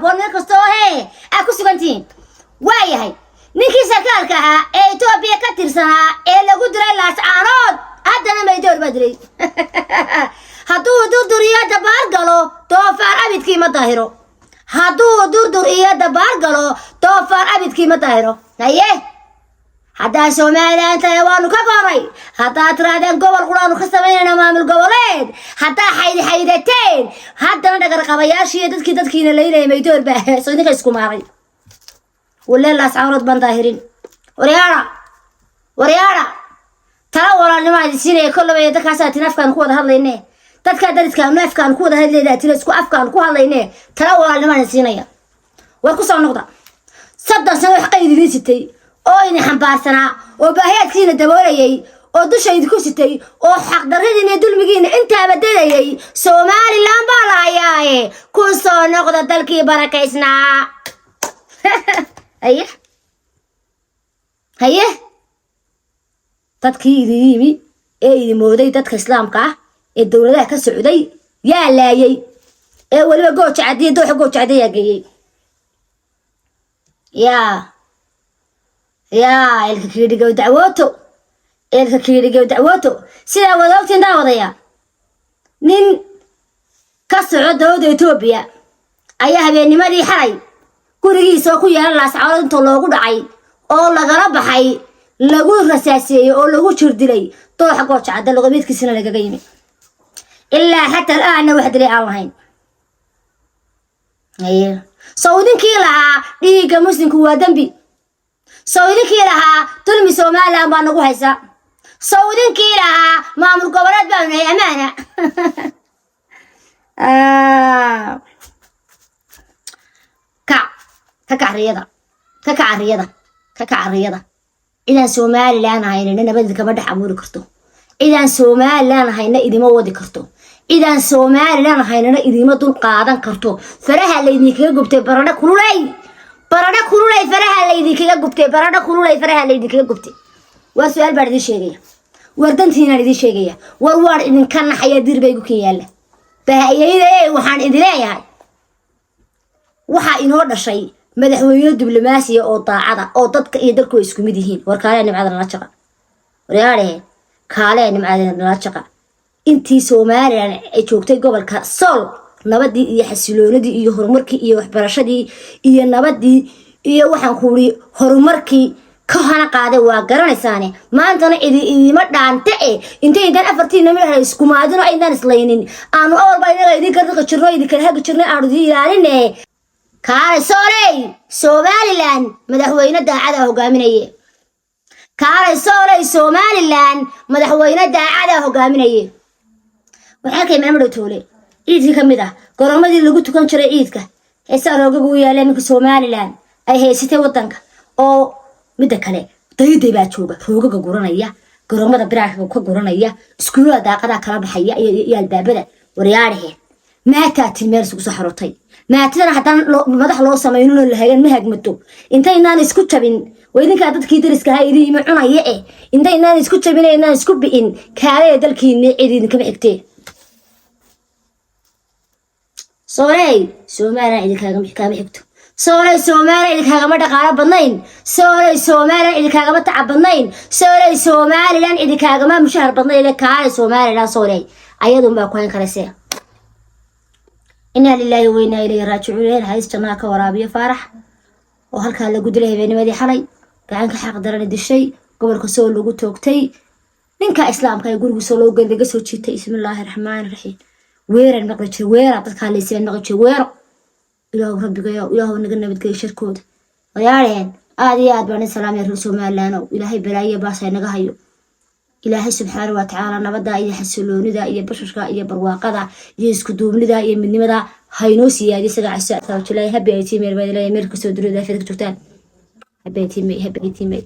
Habboon meel kastoo hee aad ku sugantihiin. Waayahay, ninkii sarkaalka ahaa ee Etoobiya ka tirsanaa ee lagu dilay Laascaanood, haddana maydoor baa dilay. Hadduu Durdur iyo Dabaar galo, doofaar abidkii ma daahiro. Hadduu Durdur iyo Dabaar galo, doofaar abidkii ma daahiro. Haye, haddaa Somalilan tahay waanu ka goray. Haddaad tirahdeen gobol quraanu ka samaynayna maamul goboleed, haddaa xaydxaydateen, haddana dhagarqabayaashiiyo dadkii dadkiina laynaya maydoor baa soo idinka isku maaray. Walee, Laascaanood baan daahirin. Waryaara, waryaara, tala walaalnimaa idin siinaya. Kollaba iyo dadkaasaa tin afkaan ku wada hadlayne, dadkaa dariskaanu afkaan ku wada hadlayna, tina isku afkaan ku hadlayne, tala walaalnimaa idin siinaya. War ku soo noqda. 30 sano wax qayd idiin sitay oo idin xambaarsanaa oo baahiyaadkiina daboolayay oo dusha idinku sitay oo xaqdarradiina iyo dulmigiina intaaba dadayay, Somalilan baa la hayaaye. Ku soo noqda dalkii barakaysnaa. Haye, haye, dadkii idin yimi ee idin mooday dadka islaamka ah ee dowladaha ka socday yaa laayay, ee weliba Gooja Cadiya, dooxa Gooja Cadiya yaa geeyey? Yaa ilka kiidhigow dacwooto, ilka kiidhigow dacwooto. Sidaa wada ogtiin, daa wadaya, nin ka soco dowladda Etoobiya ayaa habeennimadii xalay gurigiisa oo ku yeelan Laascaanood inta loogu dhacay oo lagala baxay, lagu rasaaseeyey oo lagu jirdilay dooxa Gooja Cadda, luqameedkiisana lagaga yimi. Ilaa xataa al'aanna wax dilay aan lahayn. Haye, sow idinkii lahaa dhiigga muslimku waa dembi? Sow idinkii lahaa dulmi Somalilan baa nagu haysa? Sow idinkii lahaa maamul goboleed baanu nahay amaana? Kac, ka kac riyada, ka kac riyada, ka kac riyada. Cidaan Somalilan ahaynina nabad kama dhex abuuri karto. Cidaan Somalilan ahayna idima wadi karto. Cidaan Somalilan ahaynana idima dul qaadan karto. Faraha laydinkaga gubtay, baradho kululey, baradho kululey, faraha laydinkaga gubtay, baradho kululey, faraha laydinkaga gubtay. War su-aal baan idin sheegaya, war dantiinaan idin sheegaya, war waan idinka naxaya. Dir bay igu kin yaalla bahayeyda. Waxaan idin leeyahay, waxaa inoo dhashay madaxweyne diblomaasiya oo daacada oo dadka iyo dalku way isku mid yihiin. War kaalee, nimcada nala jaqa. Waryaadhehe, kaalee, nimcada nala jaqa. Intii Somalilan ay joogtay gobolka Sool, nabadii iyo xasiloonadii iyo horumarkii iyo waxbarashadii iyo nabadii iyo waxaan kuuri horumarkii ka hana qaaday waa garanaysaane. Maantana idi idima dhaante e intaydaan afartiina midhaha iskumaadino, aydaan islaynin, aanu awalba inaga idin gardiqi jirno, idin kala hagi jirno, aanu idin ilaaline. Kaalay sooley, Somalilan madaxweyne daacada hogaaminaye. Kaalay sooley, Somalilan madaxweyne daacada hogaaminaye. Waxaa kay maalmo dhow toole ciidkii ka mid ah goroomadii lagu tukan jiray ciidka heesaa roogaga u yaalla iminka Somalilan ay haysatay wadanka. Oo midda kale, dayday baa jooga, roogaga guranaya, garoomada biraaka ka guranaya, iskuulada daaqadaa kala baxaya iyo albaabada. Waryaadhaheen, maataa tin meel isugu soo xarotay. Maatidana haddaan madax loo samayninoo la hagan ma hagmato. Intaynaan isku jabin, waa idinkaa dadkii dariska ahaa idin yimi cunaya eh. Intaynaan isku jabin, aynaan isku bi'in, kaalaya dalkiina, cid idinkama xigtee. Sooley, Somalilan idinkaagama xigto. Sooley, Somalilan idinkaagama dhaqaalo badnayn. Sooley, Somalilan idinkaagama tacab badnayn. Sooley, Somalilan idinkaagama mushahar badnayn. Kaalay Somalilan, sooley, ayadun baa ku hayn karayse. Inaa lilaahi wa inaa ilayhi raajicuun. Naxariis jannaha ka waraabiyo Faarax oo halkaa lagu dilay habeennimadii xalay, gacanka xaq darana dishay, gobolka Sool lagu toogtay. Ninka islaamka ee gurigiisa loo gel laga soo jiitay. Bismillaahi raxmaani raxiim. Weeran maqli jira, weera dadkaa laysiban maqli jira, weero. Ilaahu rabbigayo, ilaahu naga nabadgeliyo sharkooda. Wayaareen, aad iyo aad baan in salaamaya reer Somaliland. Ilaahay balaayo baasa naga hayo. Ilaahay subxaana wa tacaala nabada iyo xasiloonida iyo bashashka iyo barwaaqada iyo isku duubnida iyo midnimada haynoo siyaadiy. Isaga casa happy 18 May baa leeyahay. Meel kastoo dunida afeed ka joogtaan, happy 18 May, happy 18 May.